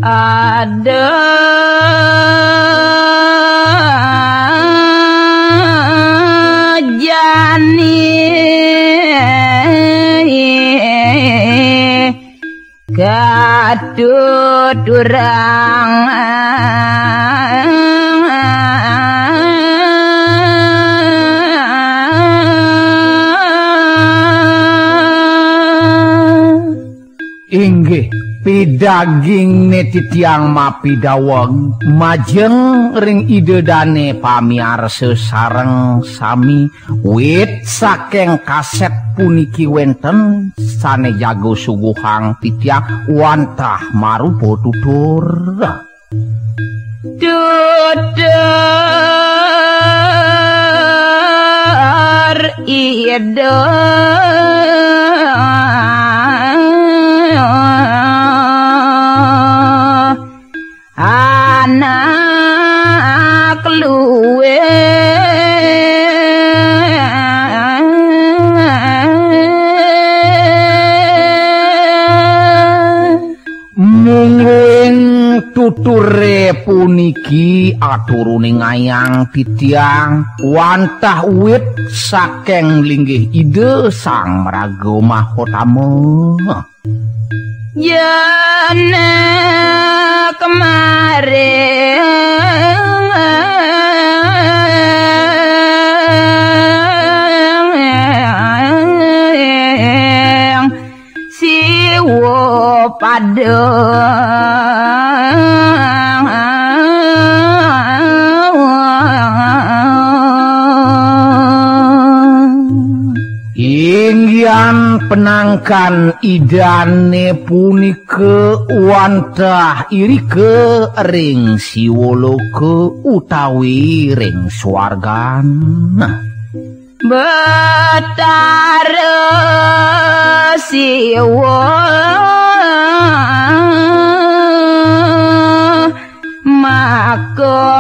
Ada jani katuturang inggih pidaging titiang mapidaweng majeng ring ide dane pamiarsa sareng sami wit saking kaset puniki wenten sane jago suguhang titiang wantah marupa tutur tutur ide anak luwe mungguing tuture puniki aturune ngayang titiang wantah wit saking linggih ide sang Mraga Mahotama. Jana kemarin siwo pada inggian penangkan idane punika wantah irike ring siwoloka utawi ring swargan. Betara siwa makonami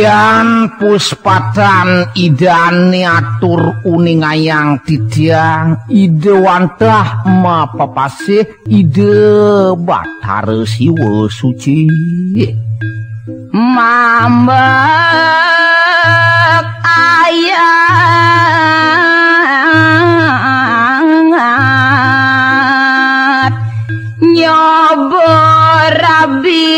inggian puspatan idane atur uningayang titiang ide wantah mapapasih ide Bathara Siwa suci mambek ayat nyoba rabi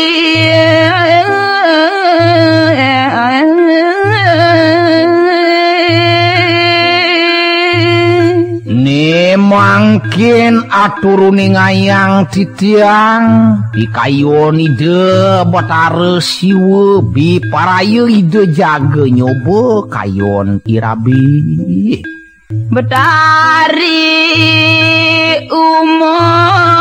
mangkin aturune ngayang titiang pikayon ide Bathara Siwa biparaya ide jaga nyoba kayon irabi Betari umur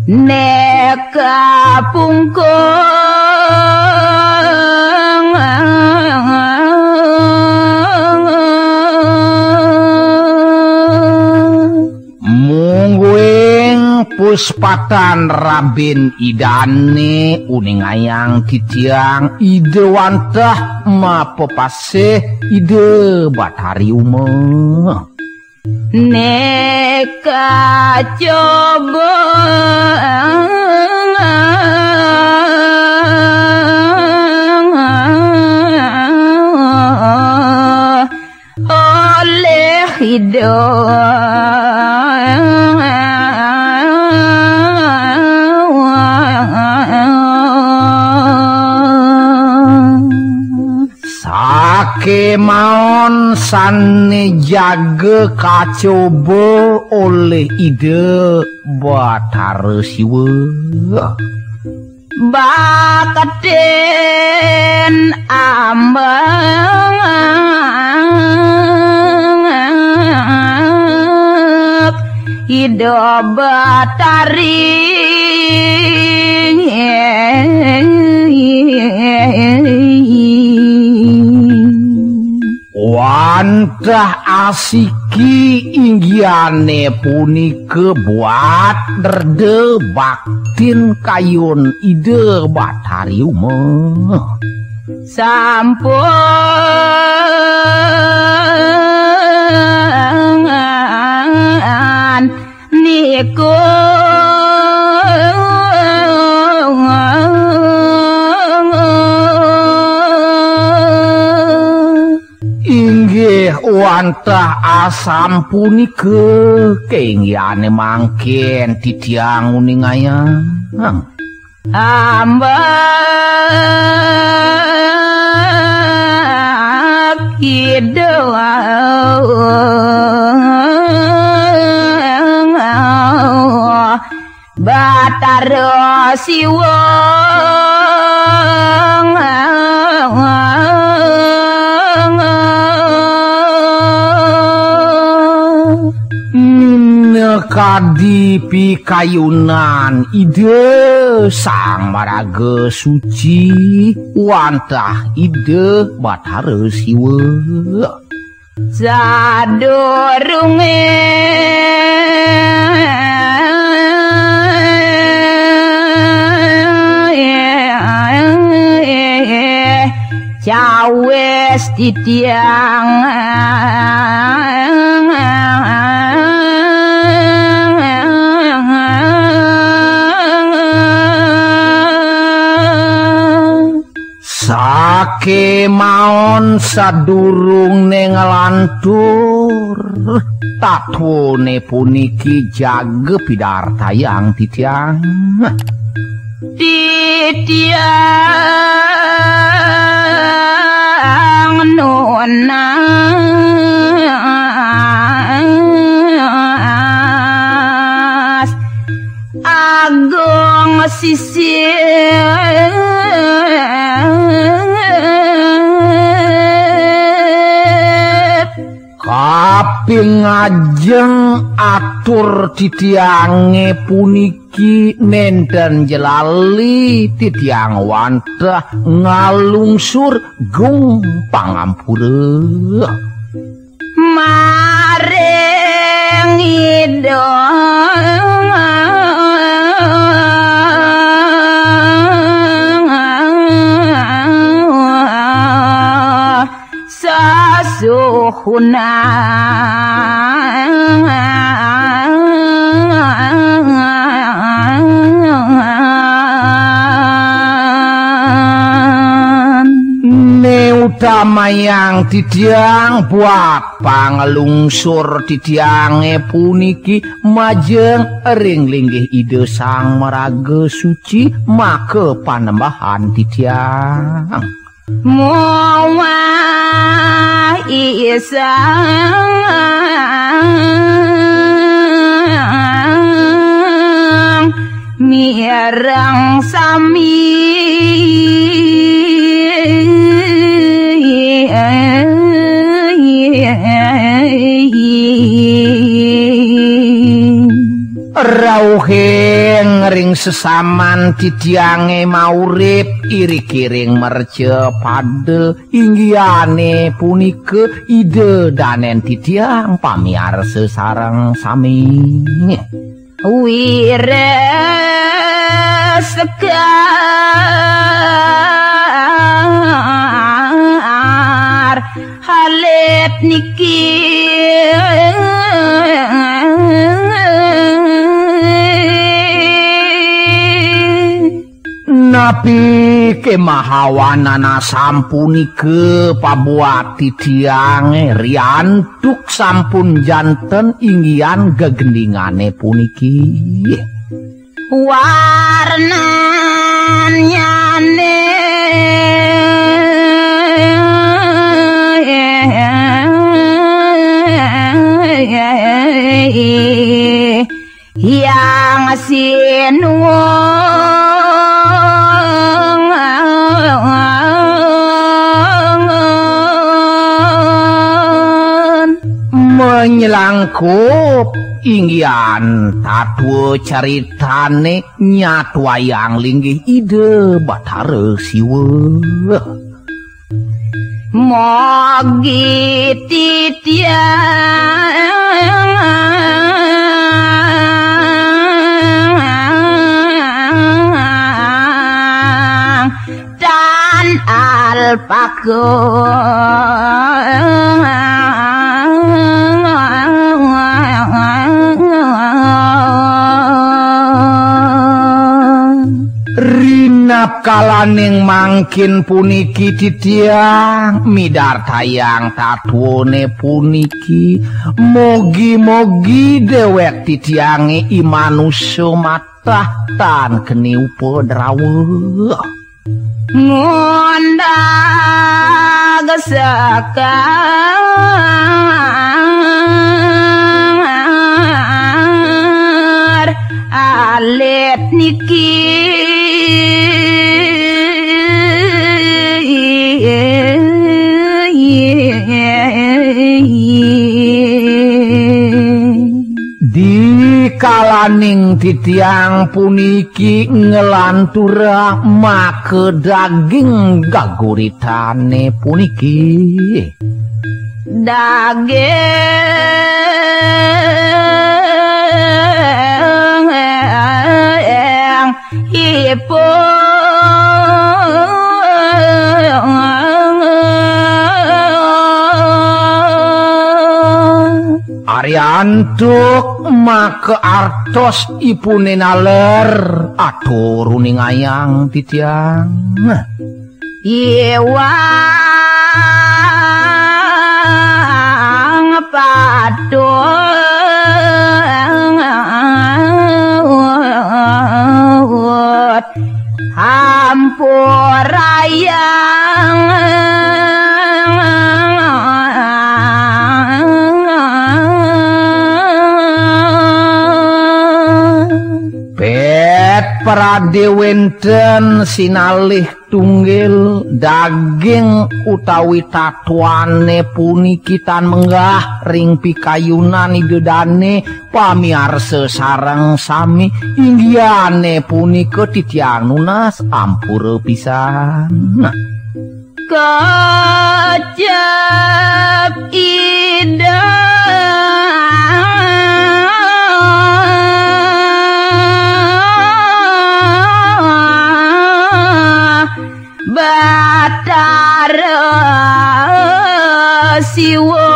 neka pungkung mungguing puspatan rabin idane uningayang titiang ide wantah mapepasih ide Bathari Uma neka coba oleh hidup kemaon sane jaga kacoba oleh ide Bathara Siwa bakaten ambang ide Bathari wantah asike Margi inggiane punika buat derde baktin kayun Ida Bathari Uma. Sampun niku inggih wantah asampunike kengyane mangken titiang uningayang hamba kidul Bathara Siwa Kadi pikayunan Ida Sang Maraga Suci wantah Ida Bathara Siwa. Sadurunge cawes titiang sake maon sadurungne ngelantur tatwone puniki jaga pidartayang titiang titiang nunas agung sisih kaping ngajeng atur titiange puniki nenten jelali titiang wantah ngalungsur gung pangampura maring ida sasuhuna mayang titiang buat pangelungsur titiange puniki majeng ring linggih Ida Sang Maraga Suci maka panembahan titiang muwa isa mirang sami rauhing ring sesaman titiange maurip iri-kiring merce pade inggiane punika ide danen titiang pamiarsa sareng sami wira sekar halep niki napi kemahawanana sampunike pabuat titiange riantuk sampun janten inggian gegendingane puniki warnanyane yang sinuwun menyelangkup inggian tatwa caritane nyatwayang linggih Ida Bathara Siwa. Mogi titiang dan alpago Rinap kalaning mangkin puniki titiang midartayang tatuone puniki mogi-mogi dewek titiange imanusa matah tan geni upadrawuh ngundag sekar alit niki dikalaning titiang puniki ngelantura make daging gaguritane puniki daging ipun Ariantuk make artos ipune naler atur runingayang titiang iwang padut hampurayang Prade wenten sinalih tunggil daging utawi tatuane puniki tan menggah ring pikayunan idedane pamiarsa sareng sami inggihane punika titiang nunas ampura pisan. Kecep indah Batara Siwa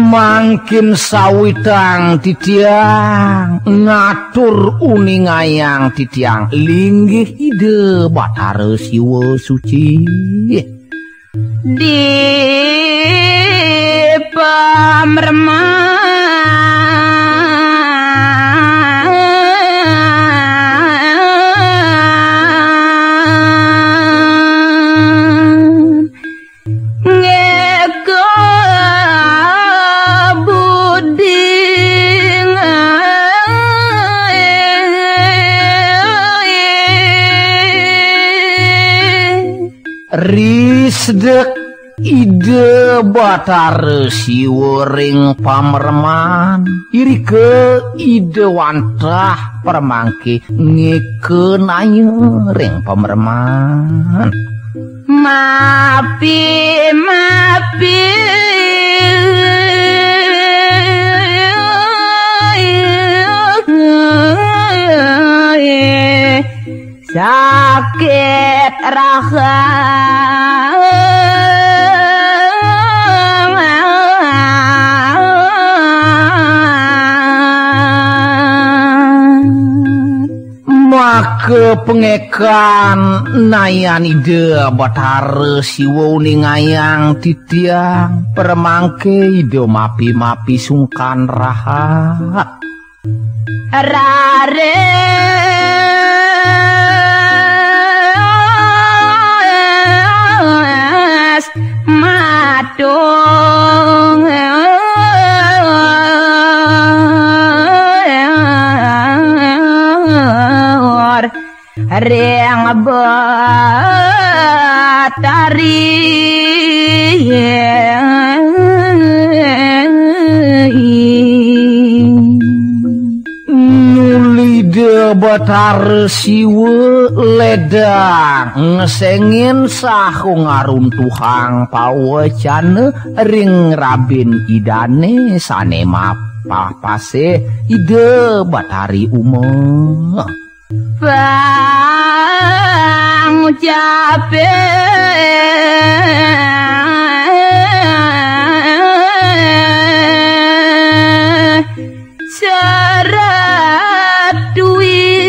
mangkin sawitang titiang ngatur uningayang titiang linggih ide Batara Siwa suci di pamreman Risdek ide Batara Siwa ring pamerman irike ide wantah permangke ngeke naya ring pamerman mapi mapi sakit raha maka pengekan nayan ide Batara Siwa uningayang titiang permangke ide mapi-mapi sungkan raha rare madung ring batari nuli de Batara Siwa ledang ngesengin sahu ngaruntuhang pawacana ring rabin idane sane mapah pase ide Batari Uma. Bang ucape syarat duing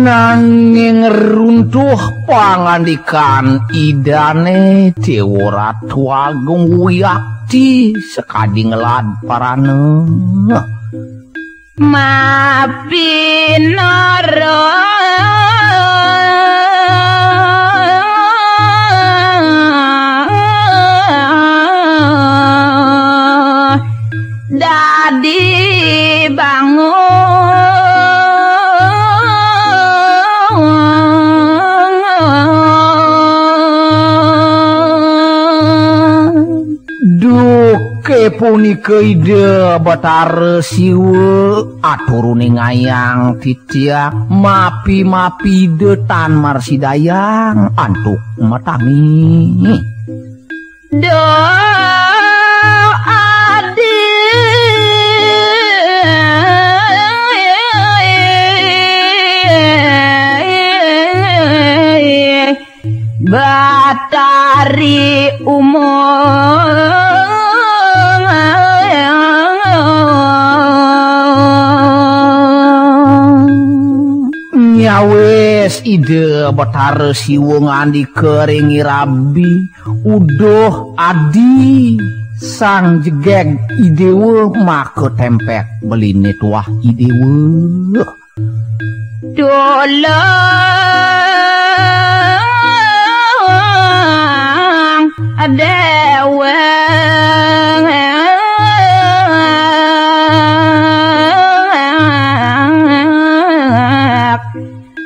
nanging runtuh pangandikan idane Dewa Ratu Agung Wiyakti sekadi ngelad parane mapinara dadi bangun duke punika ide Batara Siwa aturune ngayang titiang mapi-mapi ide tan marsidayang antuk metangi do adi Batari Uma nyawis ide Batara Siwa ngandika ring Rabi uduh adi sang jegeg idewa maka tempek beline tuah idewa dolang deweng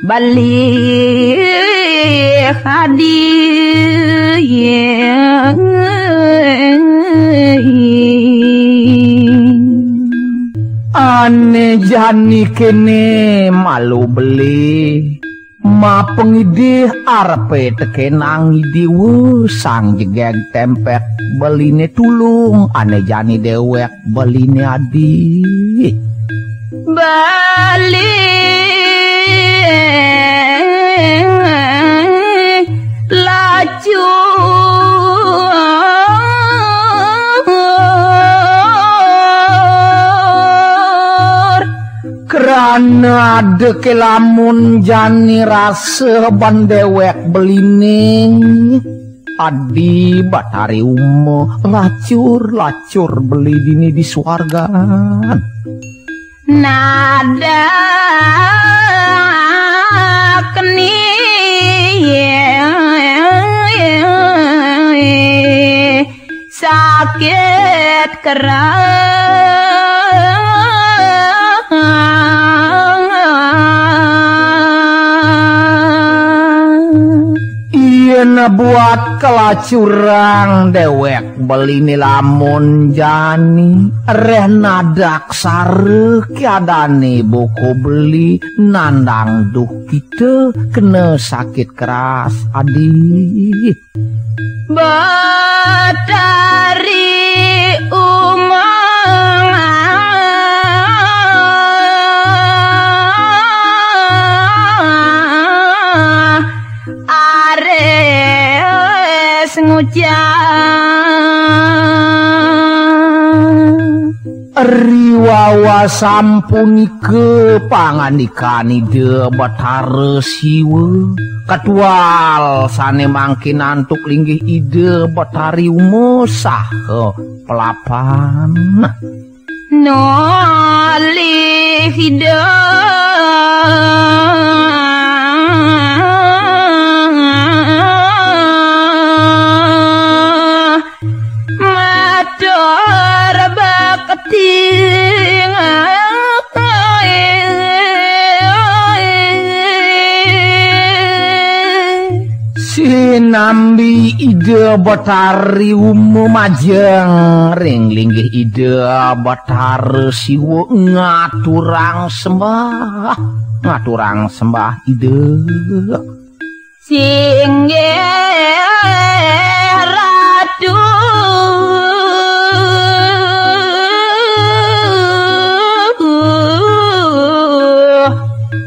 bali hadi ane jani kene malu beli ma pengidih arepe tekenang idewa sang jegeg tempek beline tulung ane jani dewek beline adi bali lacur kerana ada lamun jani rasa ban dewek beline adi Batari Uma lacur lacur beli dini di swargan nada keni sakit keras buat kelacurang dewek beline lamun jani reh nadak sare kiadane boko beli nandang duh kita kena sakit keras adi Batari Uma ares ngucap riwawa sampunike pangandikani de Batara Siwa ketual sane mangkin antuk linggih ide Batari Uma saha pelapan nolih ide matur bekti Sinambi Ida Batari Uma majeng ring linggih Ida Batara Siwa ngaturang sembah Ida singgih ratu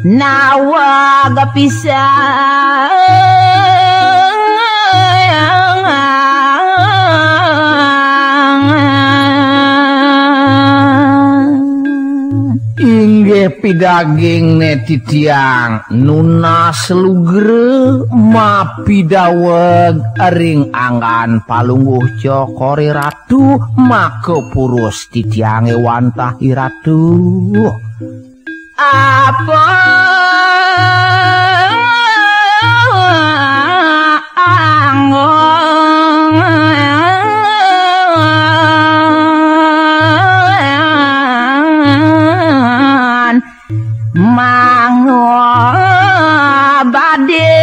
nawa gapisan inggih pidaging titiang nunas lugre mapidaweg ring anggan palungguh cokori ratu maka purus titiange wantah iratu apa angon mango bade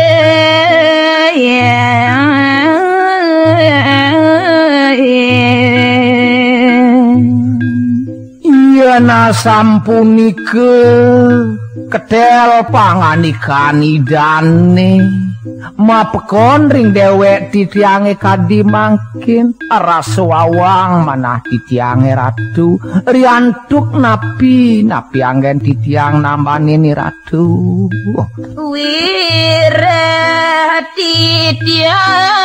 Iyana sampunike ketel panganikan idane mapekon ring dewek titiange kadi mangkin rasa wawang manah titiange ratu riantuk napi napi anggen titiang nambani ni ratu wira titiang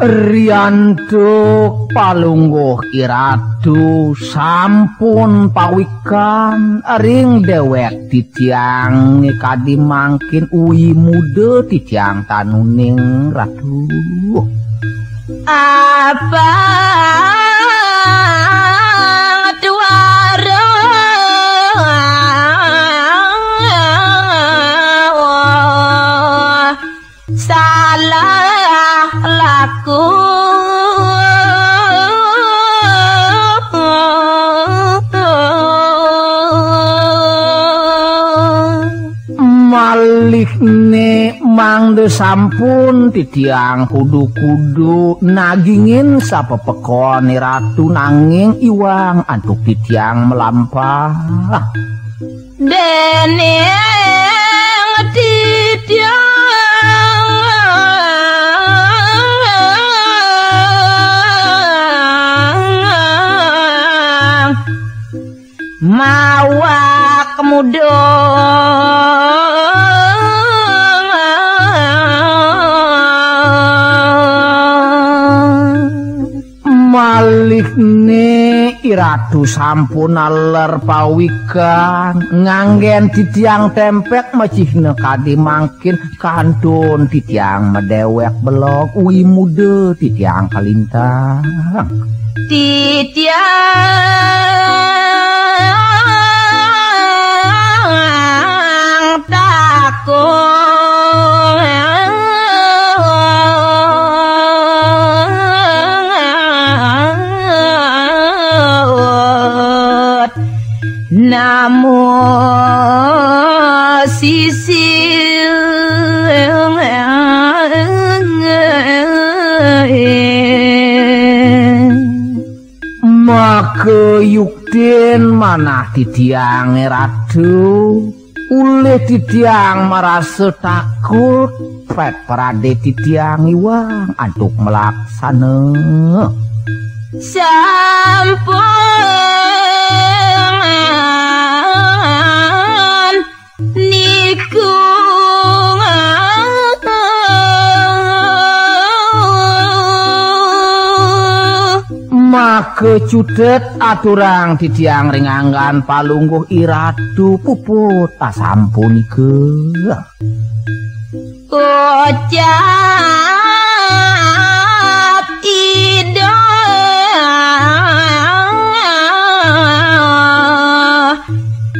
riantuk palungguh iratu sampun pawikan ring dewek titiang kadi mangkin uwi muda titiang tanuning ratu apa tuara salah laku malihne mangde sampun titiang kudu-kudu nagingin sapepekon ratu nanging iwang antuk titiang melampah dene titiang mawak muda malihne iratu sampun naler pawikan nganggen titiang tempek mecihne kadi mangkin kantun titiang medewek belok uwi muda titiang kalintang titiang takut namo sisi maka yuktin manah titiang ratu ulih titiang merasa takut pet parade titiang iwang antuk melaksana sampun niku maka cudet aturang titiang ringanggan palungguh iratu puput asampunike ucap ida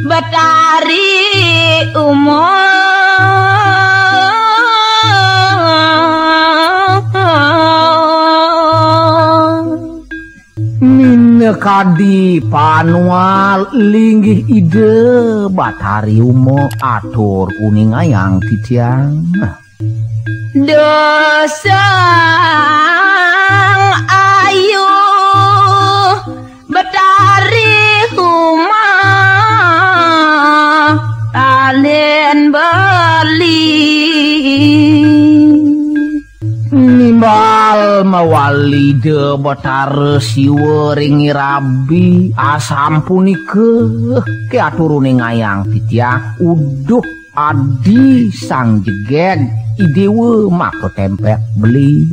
Batari umur. Kadi panual linggih ide Batari Uma atur uningayang titiang. Dosang ayu Batari Uma talen beli nimbal mawali de Batara Siwa ringi rabi asampunike ke aturune ngayang titiang uduh adi sang jegeg idewe maka tempek beli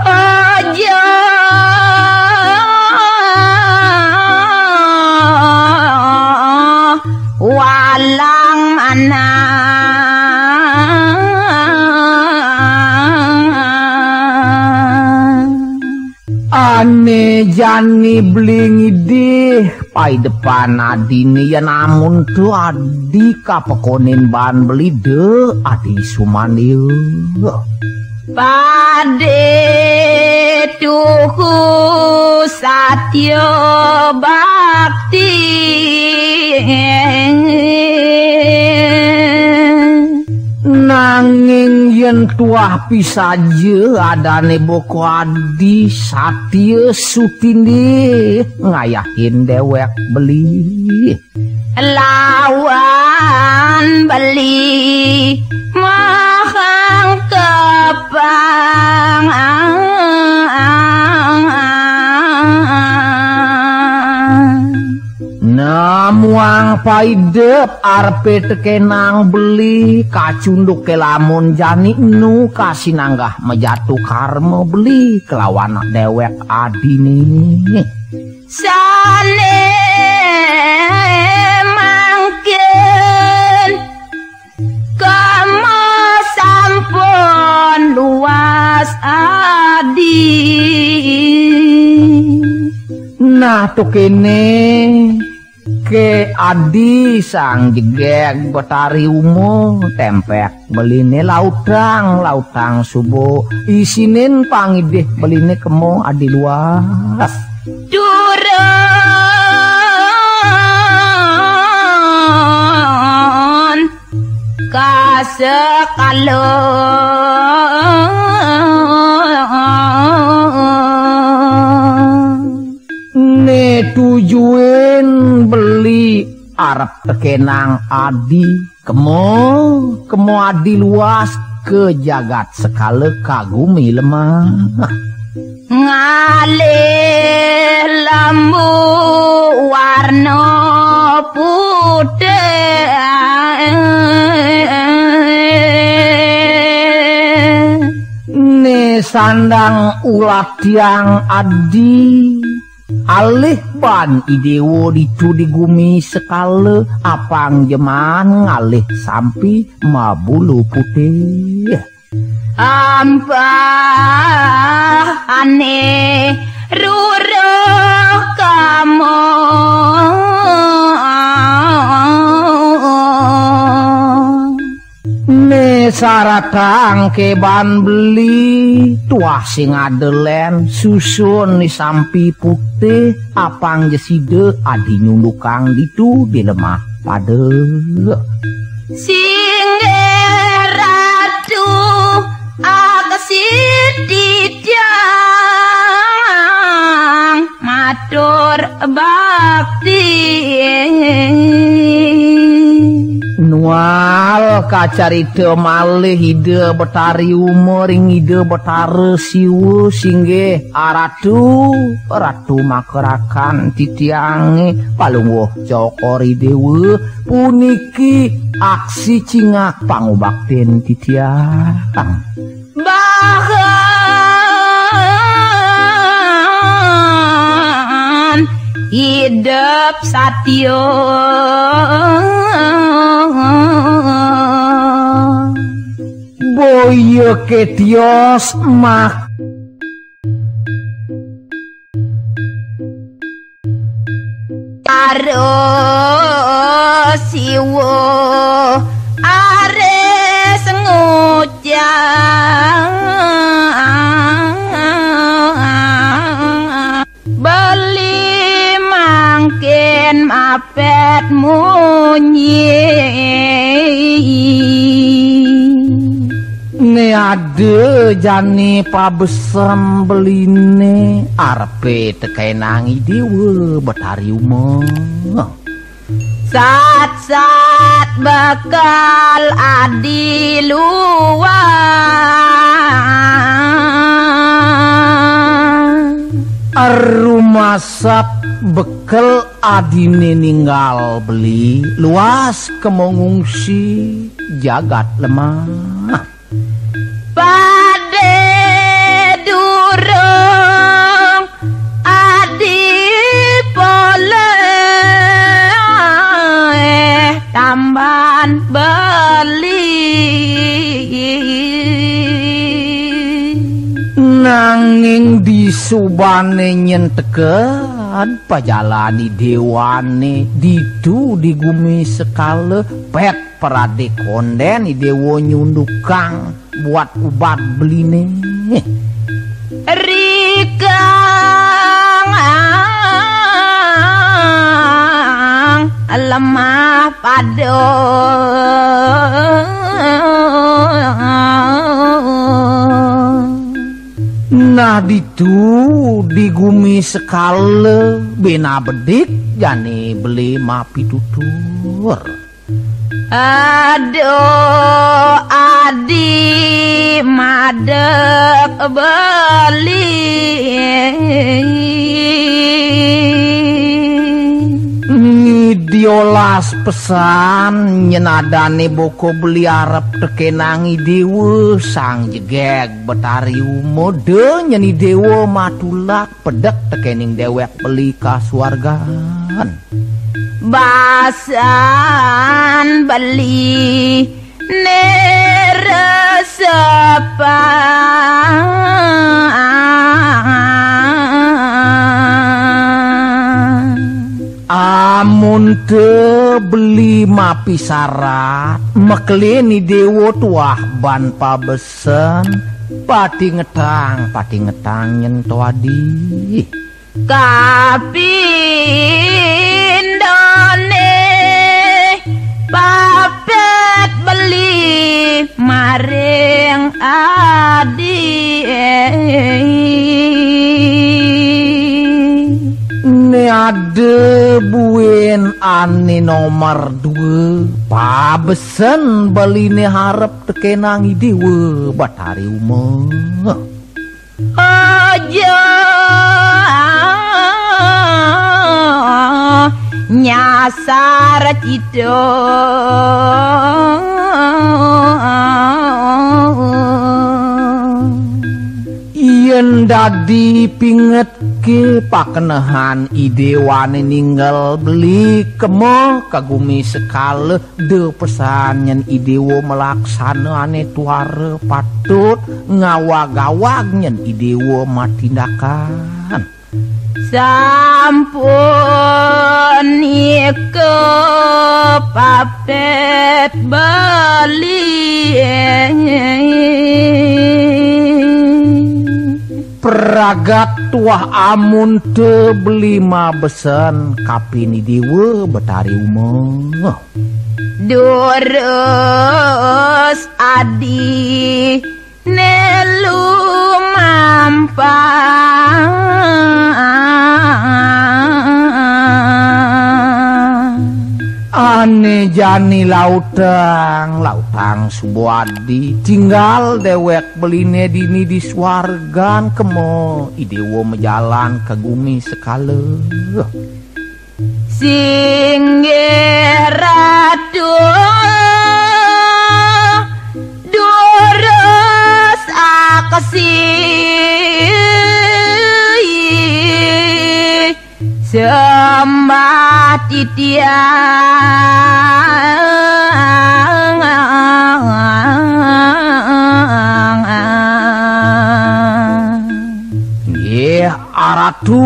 aja walang anak ane jani beli ngidih pai depan adini ya namun tu adi kapekonin ban beli de adi sumaniu pade tuhu satya bakti nanging yen tuah pisaje adane boko adi satya sutindi ngayahin dewek beli lawan beli mahang kepang namuang paidep arepe tekenang beli kacunduk ke lamun jani nu kasinanggah mejatu karma beli kelawan dewek adini sane mangken kama sampun luas adi nah tuh kene ke adi sang jegeg Batari Uma tempek beline lautang lautang subuh isinin pangidih beline kemo adi luas turun kasekalo ne tujuin beli arep tekenang adi kemo kemo adi luas ke jagat sekala kagumi lemah ngalih lembu warna putih ne sandang ulat tiang adi alih ban idewo dicu digumi sekala apang jeman ngalih sampi mabulu putih ampah ane ruruh kamu ne saratang ke ban beli tuah sing adelen susun ni sampi putih apang jeside adi nyundukang ditu di lemah pade singgih ratu aksi titiang matur bakti nual kacarita malih ide Batari Uma ring ide Batara Siwa singgih aratu ratu makerakan titiange palungguh Cokori Dewa puniki aksi cingak pangubakten titiang bahan hidup satya boyo ketios mak karo siwa ares ngucap beli. Ade jane pabesen beline arepe tekenangi dewa Betari Uma. Sat-sat bekal adi luar, rumasap bekel adine ninggal beli luas kemongungsi jagat lemah. Pade durung adi pole tamban beli. Nanging disubane nyenteken pajalani dewane ditu digumi sekala pet perade konden dewa nyundukang buat ubat beline. Rikang lemah pado Nah ditu digumi sekala bena bedik jane beli mapi tutur. Aduh adi madek beli. Diolas pesan nyenadane boko beli arep tekenangi dewa sang jegeg Betari Uma de nyeni dewa matulak pedek tekening dewek beli kasuargan. Basan beli neresepan amun te beli mapi syarat mekleni dewa tuah ban pabesen pati ngetang nyento adi. Kapindone papet beli maring adi. Ne ade buen ane nomor 2 pabesen beline harep tekenangi dewa Batari Uma. Aja nyasar cito yen dadi pinget ke pakenehan idewane ninggal beli kemo kagumi sekala de pesan nyen idewo melaksana ane tuare patut ngawag-awag nyen idewo matindakan. Sampun ike papet beli peragat tuah amun te beli ma besen kapini dewa Betari Uma. Durus adi nelu mampang ane jani lautang lautang subuadi tinggal dewek beline dini di swargan kemo idewo mejalan kagumi sekala. Singgih ratu durus akasi sembah titiang. Nggih aratu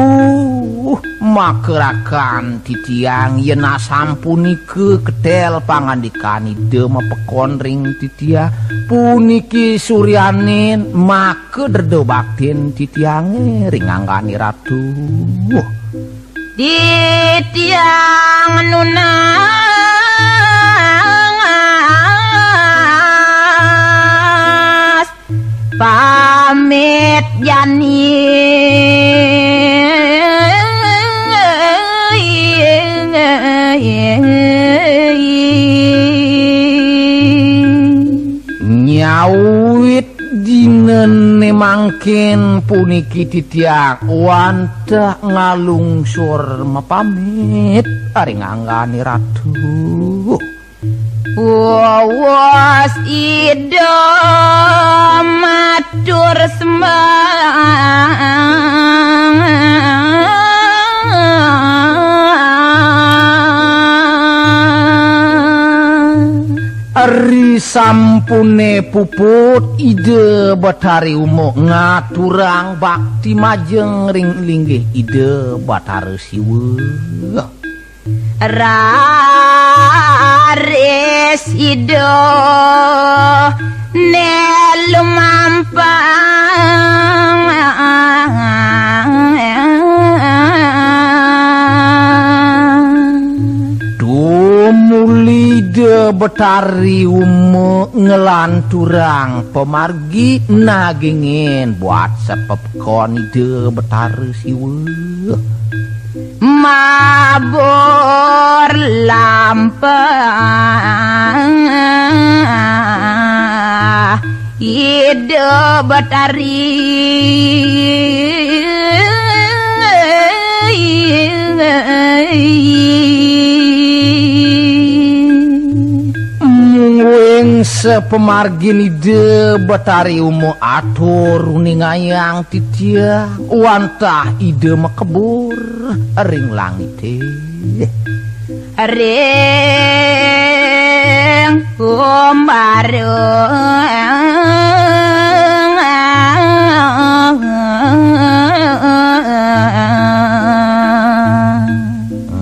makerakan titiang yena sampunike ketel pangandikani de mepekon ring titia puniki suryanin make derdo baktin titiange ring anggani ratu. Titiang nunas Awet jani nyawit dinene mangkin puniki titiang wantah ngalungsur mapamit aring anggani ratu. Wawas ida matur sembah Ri sampune puput ide Batari Uma ngaturang bakti majeng ring linggih ide Batara Siwa. Raris ide nelu mampang Tumulide Batari Uma ngelanturang pemargi nagingin buat sepepkon ide Batara Siwa. Mabur lampah ide Batari mungwing sepemargin ide Batari Uma atur ningayang titiang wantah ide mekebur ring langite ring kumbarung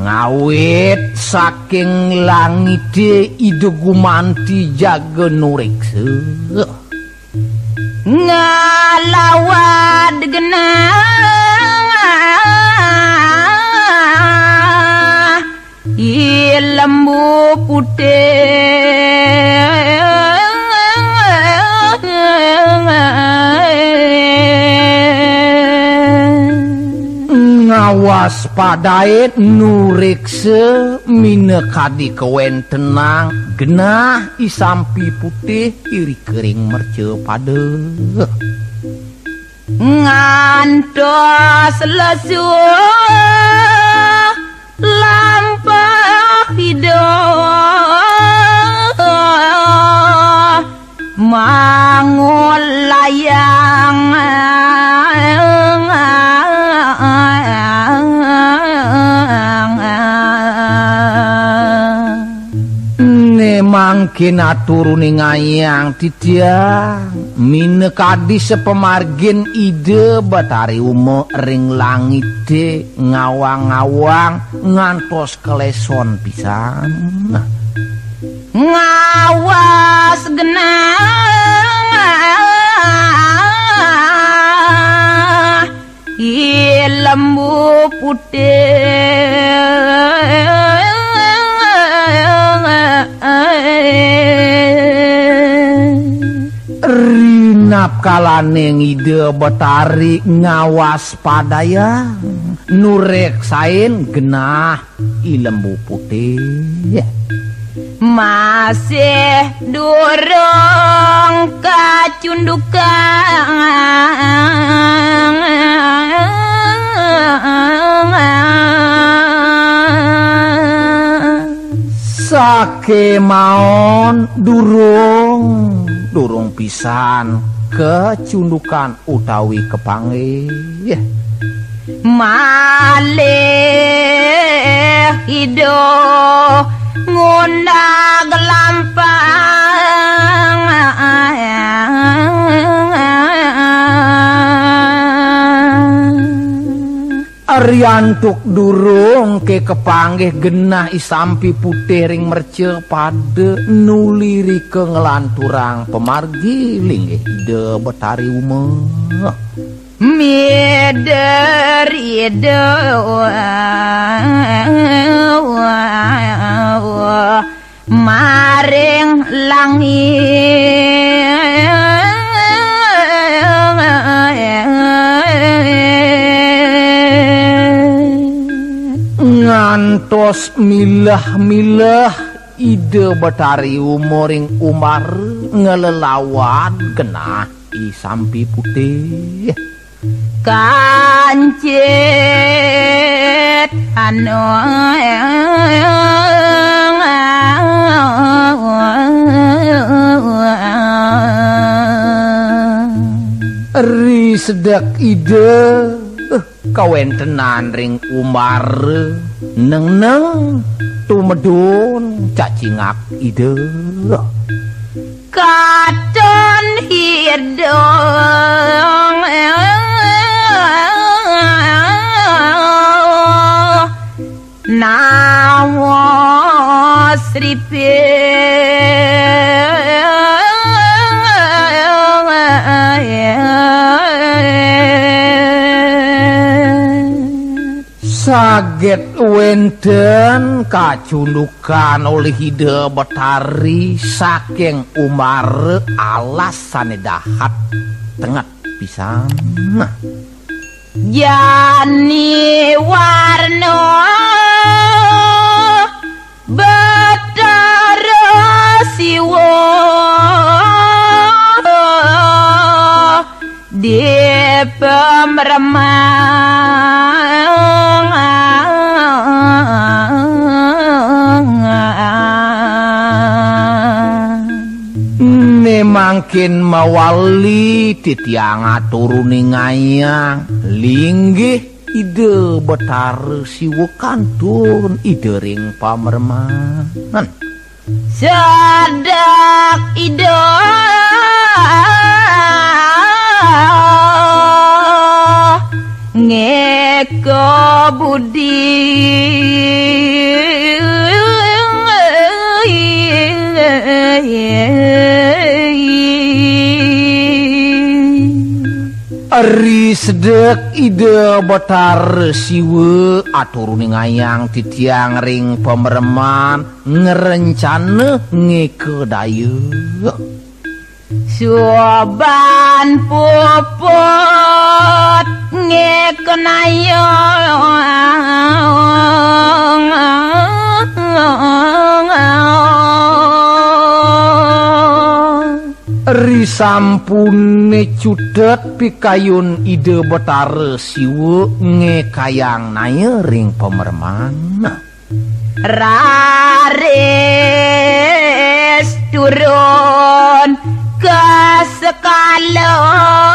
ngawit saking langite ide gumanti jaga nureksa ngalawad genah lembu putih ngawas padae nureksa minekadi kewentenang genah isampi putih iri kering merce pade ngantos lesu lampah hidup mangul layang mangkin aturune ngayang titiang minekadi sepemargin ide Batari Uma ring langite ngawang-ngawang ngantos keleson pisan ngawas genah lembu putih Rinap kalane ngide Batari ngawas padaya nureksain genah ilembu putih masih durung kacundukan sake maon durung durung pisan kecundukan utawi kepanggih malih hidup ngundag lampang Riantuk durung ke kepanggih genah isampi putih ring merce pade nuliri ke ngelanturang pemargi linggih ide Batari Uma mider ide maring langit. Kantos milah-milah ide Batari Uma ring Umar ngelelawan genah I Sampi Putih. Kancet anu ri sedek ide kawentenan ring Umar neng-neng tumedun cacingak ide. Katon hidung nawas ripir saget wenten kacundukan oleh ide Batari saking Umar alasane dahat tengat pisan. Jani warna Batara Siwa di pemeremang mangkin mawali titiang aturuni ngayang linggih ide Batara Siwa kantun ide ring pamerman. Sadak ide ngeko budi ri sedek ide Batara Siwa aturuni ngayang titiang ring pemereman ngerencana ngeke daya. Suban puput ngeke naya ri sampune cudet pikayun ide Batara Siwa ngekayang naya ring pemerman. Raris turun ke sekalong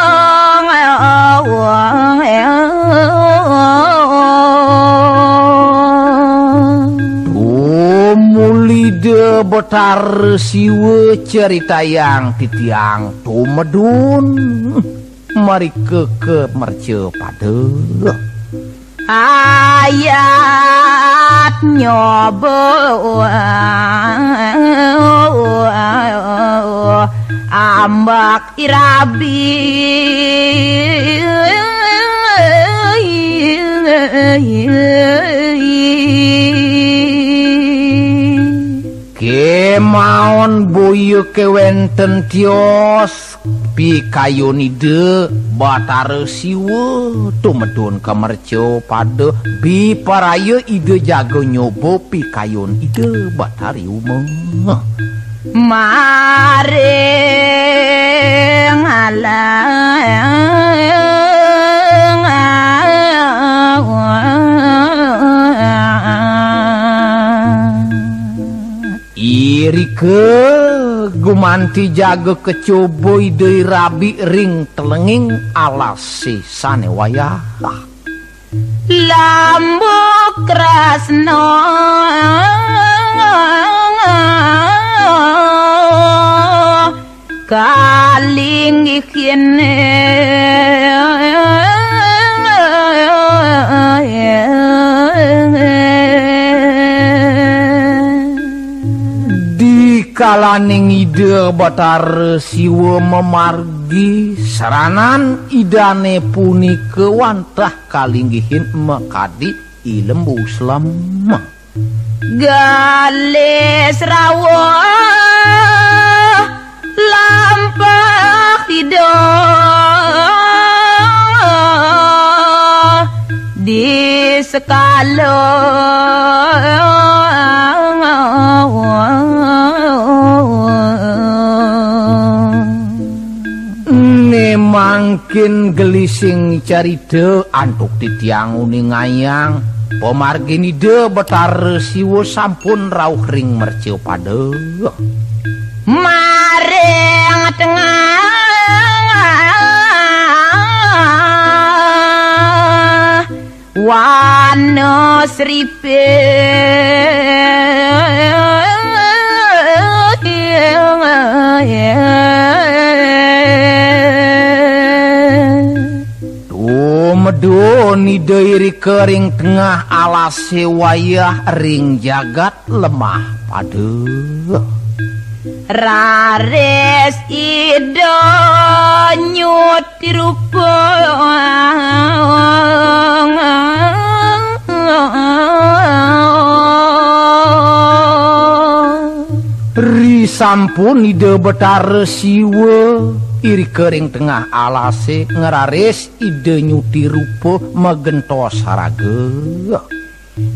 tumulide Batara Siwa ceritayang titiang tumedun mari ke merce pade. Ayat nyoba ambak irabi kemaon boyo kewenten tios pikayun ide Batara Siwa tumedun kemerco pada biparaya ide jago nyobo pikayun ide Batari Uma. Maring alang irike gumanti jago kecobo ide rabi ring telenging alase sane wayah. Lambu krasno kalinggihine dikalaning ide Batara Siwa memargi seranan idane punike wantah kalinggihin mekadi ilembu slemah. Galis rawa lampah hidup di sekalong Mangkin gelising carita antuk titiang uningayang pemargi nide Betara Siwa sampun rauh ring merca pada maring tengah wana sripe Tumedun nide iri kering tengah alase wayah ring jagat lemah pada rares ida nyuti rupa ri sampun ida Betara Siwa iri kering tengah alase ngeraris ide nyuti rupa megentos haraga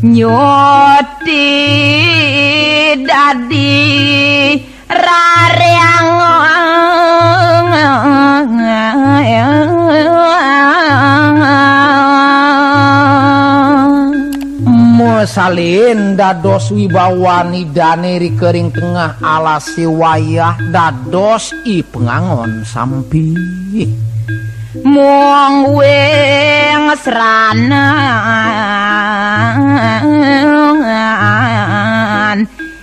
nyuti dadi rareang salin dados wibawani dane ri kering tengah alase wayah dados i pengangon sampi mung wing sranan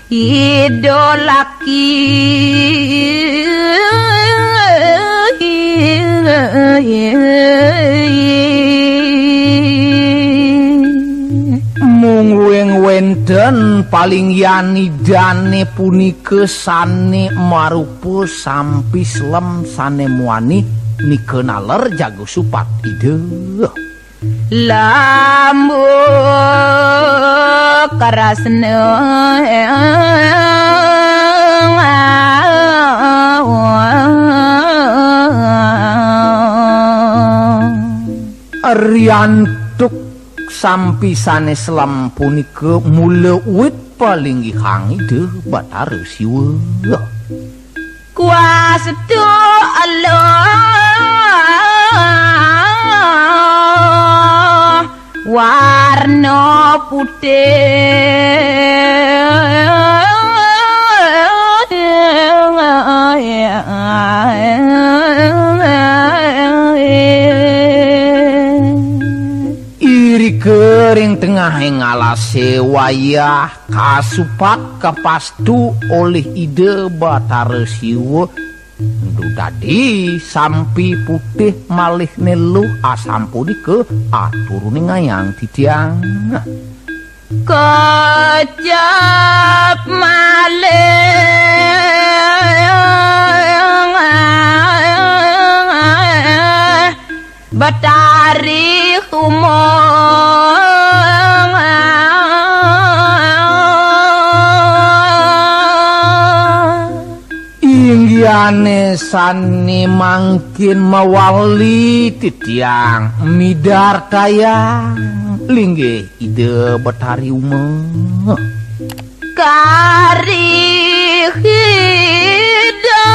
idolaki mung wing wenten paling yani dane punika sane marupa sampi slem sane muani nika naler jago supat ide lambu karasna riantuk sampi sane selam punika mula wit palinggihang ide Batara Siwa kuastu Allah warna putih kering tengah ing alase wayah kasupat kepastu oleh ide Batara Siwa dadi sampi putih malih nelu asampunike aturune ngayang titiang kecap malih Batari Uma Inggihane sane mangkin mawali titiang midar tayang linggih ide Batari Uma kari hida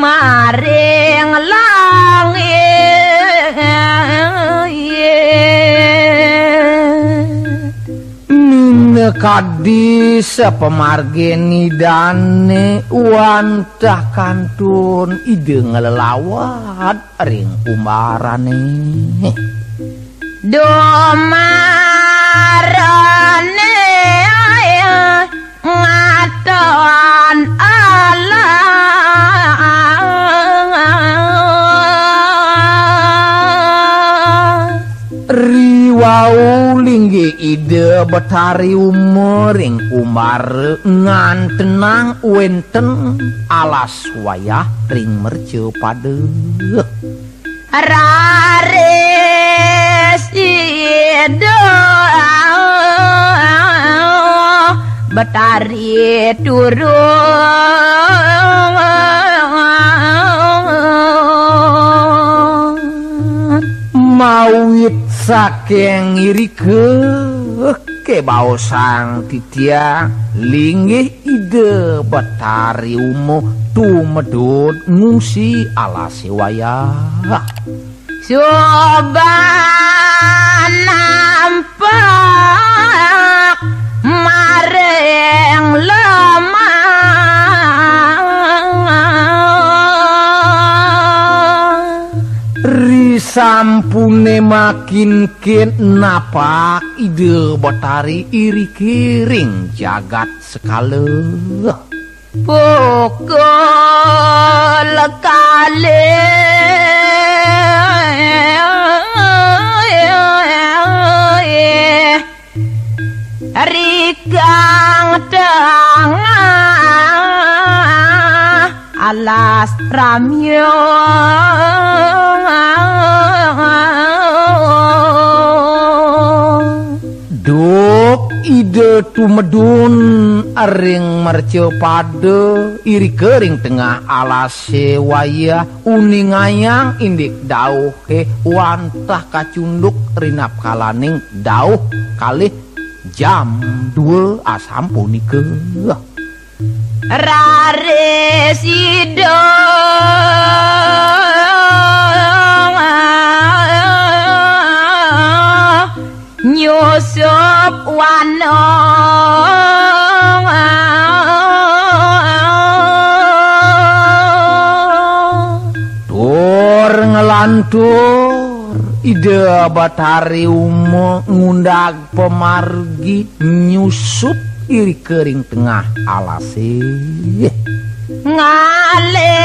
maring langit Nine kadi sepemarge nidane wantah kantun ide ngelelawat ring umbarane domarane ngaton Allah riwau linggi ide Betari Uma ring umbar ngantenang wenten alas wayah ring merca pada raris ide Betari turun mawit saking irike Kebaosang titiang linggih ide Betari Uma tumedut ngungsi alase wayah. Coba nampak maring lemah Risampune makin kin napak ide Betari iri kiring jagat sekala. Pukul kali rikang tengah alas ramyo. Duk ide tumedun ring merce pade iri kering tengah alase wayah uning ayang indik dauh he wantah kacunduk rinap kalaning dauh kalih jam 2 asampunike. Rare sido nyusup wana tur ngelantur ide Batari Uma ngundag pemargi nyusup iri kering tengah alase. Ngalegana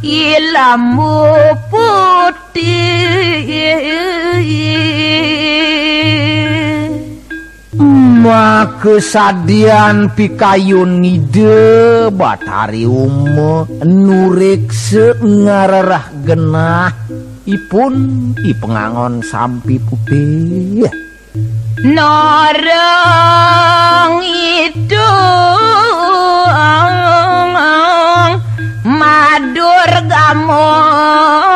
ilamu putih Makesadian pikayun ide Batari Uma nurekse ngarerah genah ipun ipengangon sampi putih. Noreng itu madur gamong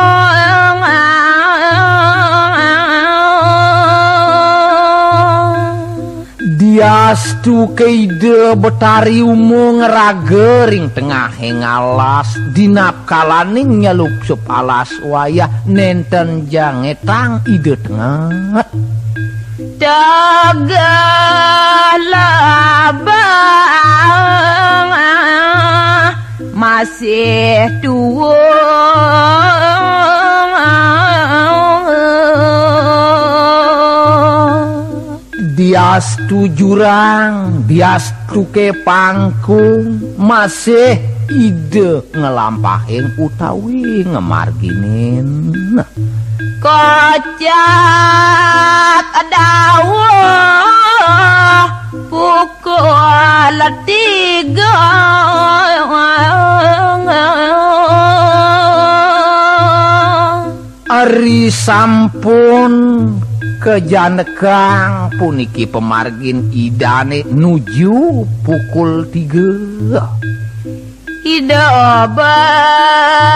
Diastu keide Betari Uma ngeragering tengah ngalas dinap kalaning nyelupsup alas wayah nenten jangetang ide tengah. Tegalabang masih tua Diastu jurang, diastu ke pangkung, masih ide ngelampahing utawi ngemarginin. Kocak dawuh pukul 3 Ari sampun kejanekang puniki pemargin idane nuju pukul 3. Ida Betari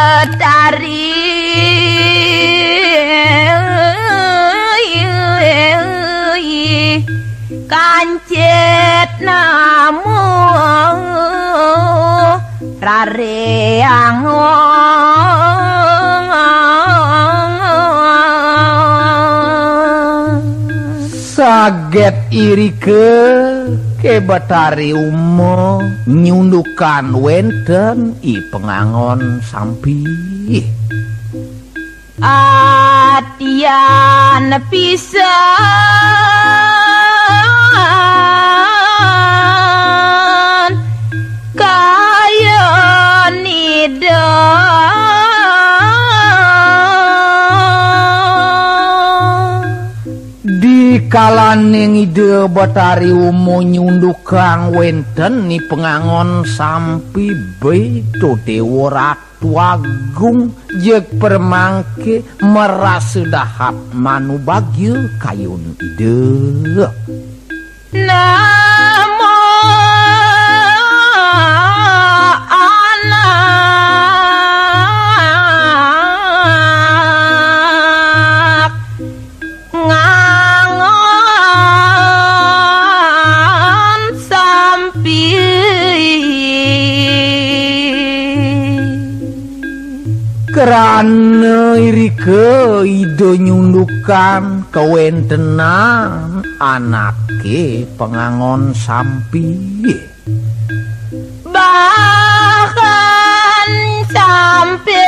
kancet namu rareang Saget irike ke Batari Uma nyundukan wenten i pengangon sampi. Atian pisan kaya nida Dikalaning ide Batari Uma nyundukang wenten ni pengangon sampi beto Dewa Ratu Agung jek permangke merasa dahap manubagya kayun ide. Namo anak Kerana irike ide nyundukan kewentenan anake pengangon sampi. Bahkan sampai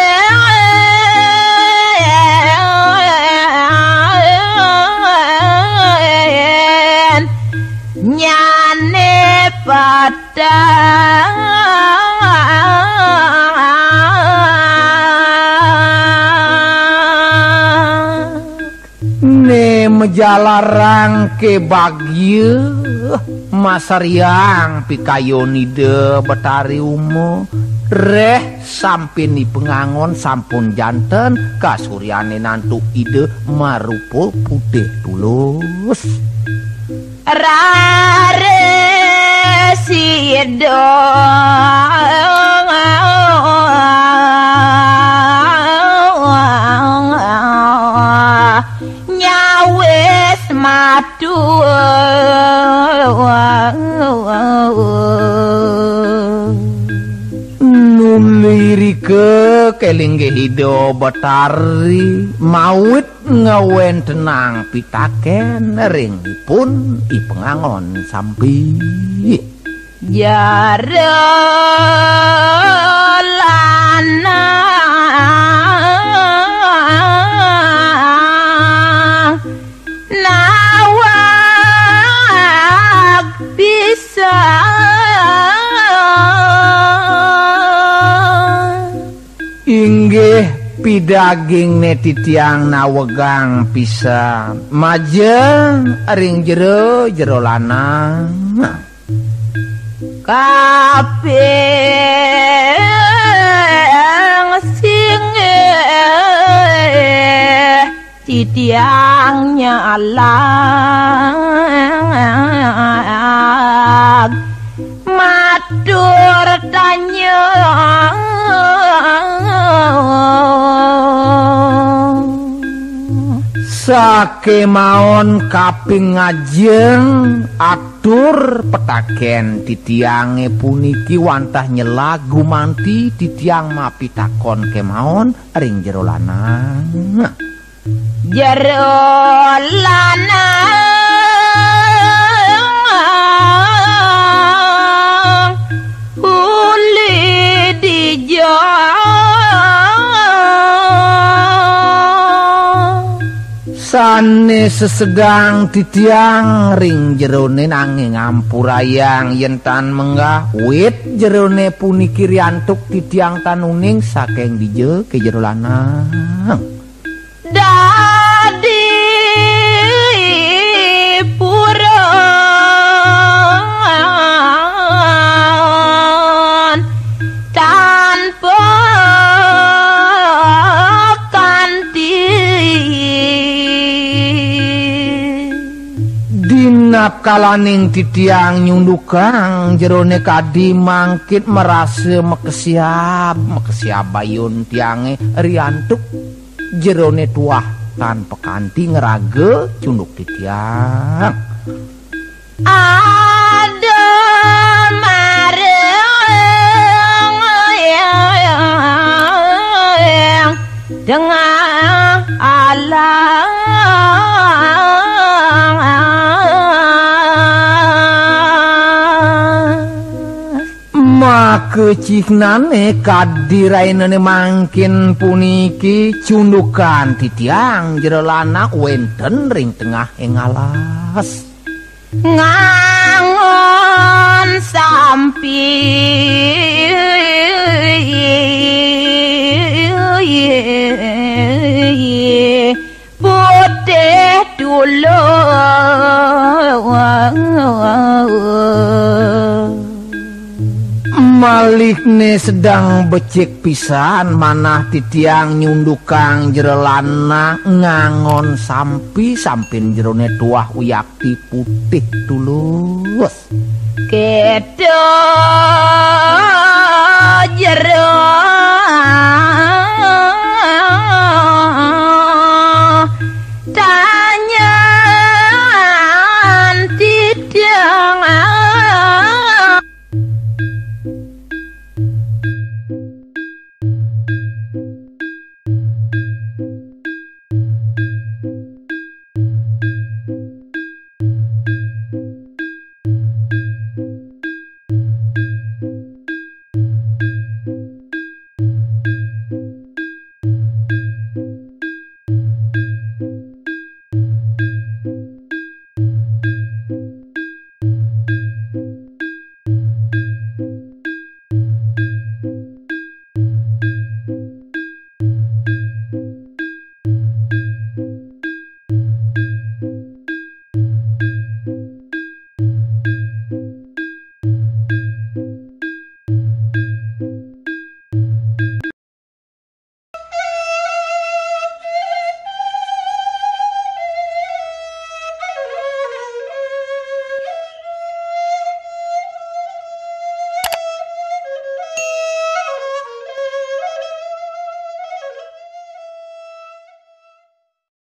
nyane pada mejalarang ke bagye masariang pikayonide Betari Umo reh sampini pengangon sampun janten kasuryane nantuk ide marupa putih tulus. Rare sido nyawis madu nulirike kelinggih ida Betari mawit ngawentenang pitaken ringipun i pengangon sampi. Jero lanang nawak bisa inggih pidaging netitiang nawegang pisan majeng ring jero jero lanang kaping sing titiang nyalang matur tanya sakemaon kaping ngajeng atur petaken titiange puniki wantah nyela gumanti titiang mapitakon kemaon ring jero lanang. Jero lanang uli dijo sane sesedang titiang ring jerone nanging ngampurayang yen tan menggah wit jerone puniki riantuk titiang tanuning saking dije ke jero lanang. Dadi puran tanpa kanti dinap kalaning titiang nyundukang jerone kadi mangkit merasa mekesiap mekesiap bayun tiange riantuk jerone tuah tanpa kanti ngerage cunduk titiang. Ada mareng dengan alang makeciknane kadirainane mangkin puniki cundukan titiang jero lanang wenten ring tengah ing alas ngangon sampi putih dulu malikne sedang becik pisan manah titiang nyundukang jero lanang ngangon sampi sampin jerone tuah uyakti putih tulus. Kedo jero